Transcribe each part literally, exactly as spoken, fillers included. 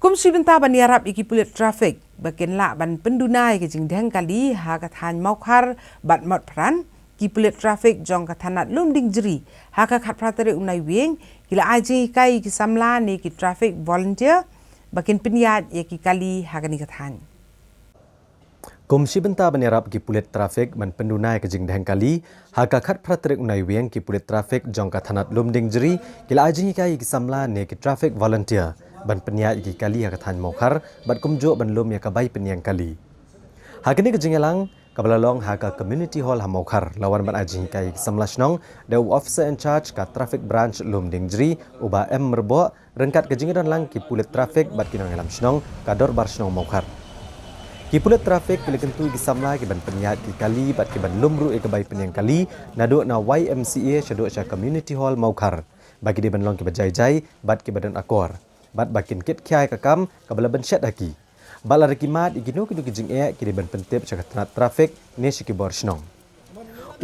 Kum shi bynta ban ïarap ïa ki pulit traffic ba kin lah ban pynduna ïa ki jingdheng kali ha ka thaiñ Mawkhar bad Motphran, ki pulit traffic jong ka thanat Lumdiengjri ha ka khatphra tarik u Naiwieng ki la ai jinghikai ïa ki samla ne ki traffic volunteer ba kin pynïaid ïa ki kali ha kane ka thaiñ. Kum shi bynta ban ïarap ki pulit traffic ban pynduna ïa ka jingdheng kali, ha ka khatphra tarik u Naiwieng ki pulit traffic jong ka thanat Lumdiengjri ki la ai jinghikai ïa ki samla ne ki traffic volunteer ban pynïaid ïa ki kali ha ka thaiñ Mawkhar bad kumjuh ban lum ïa ka bai pynïeng kali. Ha kane ka jingïalang kaba la long ha ka community hall ha Mawkhar, la wan ban ai jinghikai ïa ki samla shnong da u officer in charge ka traffic branch Lumdiengjri, u Bah M Myrboh, ryngkat ka jingdon lang ki pulit traffic bad ki nongïalam shnong ka Dorbar Shnong Mawkhar. Ki pulit traffic ki la kyntu ïa ki samla ki ban pynïaid ki kali bad ki ban lum ruh ïa ka bai pynïeng kali naduh na Y M C A shaduh sha community hall Mawkhar, ba ki dei ban long kiba jai jai bad kiba don akor, bad ba kin kit khia ïa ka kam kaba la bynshet ha ki. Bad lada ki mad ïa kino kino ki jingeh, ki dei ban pyntip sha ka tnat traffic ne sha ki bor shnong.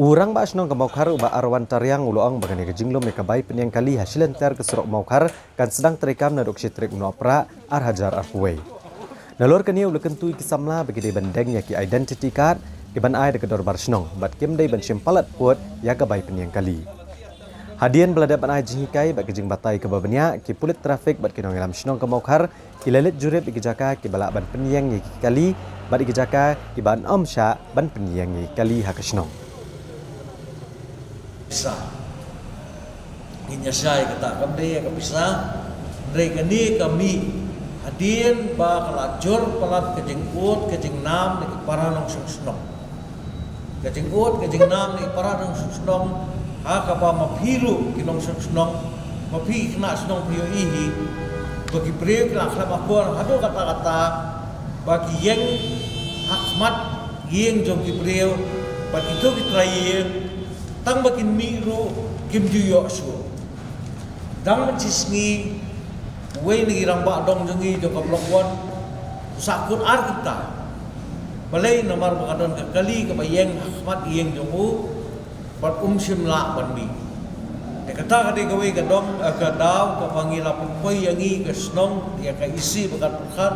U Rangbah Shnong ka Mawkhar, u Bah Arwan Tariang, u la ong ba kane ka jinglum ïa ka bai pynïeng kali ha shilynter ka surok Mawkhar kan sdang treikam naduh ka shi tarik u Nohprah ar hajar arphew wei. Nalor kane u la kyntu ïa ki samla ba ki dei ban deng ïa ki identity card ki ban ai da ka Dorbar Shnong bad kim dei ban shim palat pud ïa ka bai pynïeng kali. Hadien ba la dep ban ai jinghikai bad ka jingbatai kaba bniah, ki pulit traffic bad ki nongïalam shnong ka Mawkhar ki la leit jurip ïa ki jaka kiba lah ban pynïeng ïa ki kali bad ïa ki jaka kiba ym shah ban pynïeng ïa ki kali ha ka shnong. Pisa. Ngin ïa shai kata kam dei ka pisa. Hynrei kane ka mih hadien ba ka la jur palat ka jingud ka jingnam na ki para nongshong shnong. Ka jingud ka jingnam na ki para nongshong shnong, ha kaba ma phi ruh ki nongshong shnong, ma phi ki khynnah shnong phi ïohi hi ba ki briew ki la khlem akor haduh katta katta ba ki ïeng ha khmat ïing jong ki briew, ba kito ki trai ïing tang ba kin mih ruh kim ju ïoh shuh. Dang ban shi sngi, uwei na ki rangbah dong jong ngi jong ka Block One u sahkut ar kynta. Balei? Namar ba ka don ka kali kaba ïeng ha khmat ïing jong u bad um shym lah ban mih. Te kata ka dei kawei ka dong, eh, ka daw kaba ngi la pynpoi ïa ngi ka shnong, ïa ka E C ba kan pyrkhat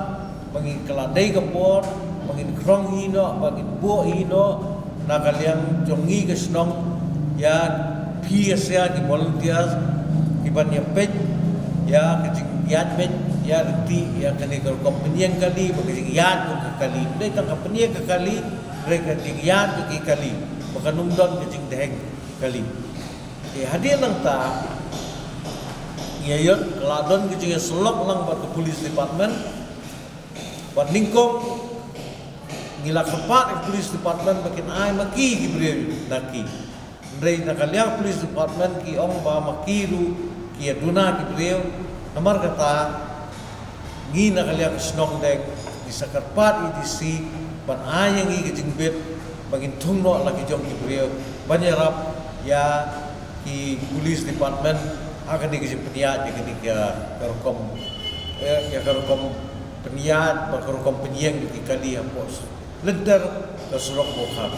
ba ngin kylla dei ka por ba ngin krong hi noh, ba ngin buh hi noh na ka liang jong ngi ka shnong, ïa phi ïa sia ki volunteers ki ban ïa peit ïa ka jingïaid beit ïa lynti ïa kane ka rukom pynïeng kali, ba ka jingïaid ka kali, dei tang ka pynïeng ka kali, dei ka jingïaid ka ki kali, ba kan ym don ka jingdheng kali. Te hadien nangta ngi ïa ïoh ka la don ka jingïasyllok lang bad ka police department. Bad nyngkong ngi la kyrpad ïa ka police department ba kin ai ma ki ki briew na ki. Hynrei na ka liang police department ki ong ba ma ki ruh ki ïa duna ki briew. Namar kata ngi na ka liang ka shnong deng ngi sa kyrpad ïa i D C ban ai ïa ngi ka jingbit ba ngin thung noh la ki jong ki briew ban ïarap ïa ki police department ha kane ka jingpynïaid ïa kane ka, ka rukom, eh, ïa ka rukom pynïaid bad ka rukom pynïeng ïa ki kali hapoh lynter ka surok Mawkhar.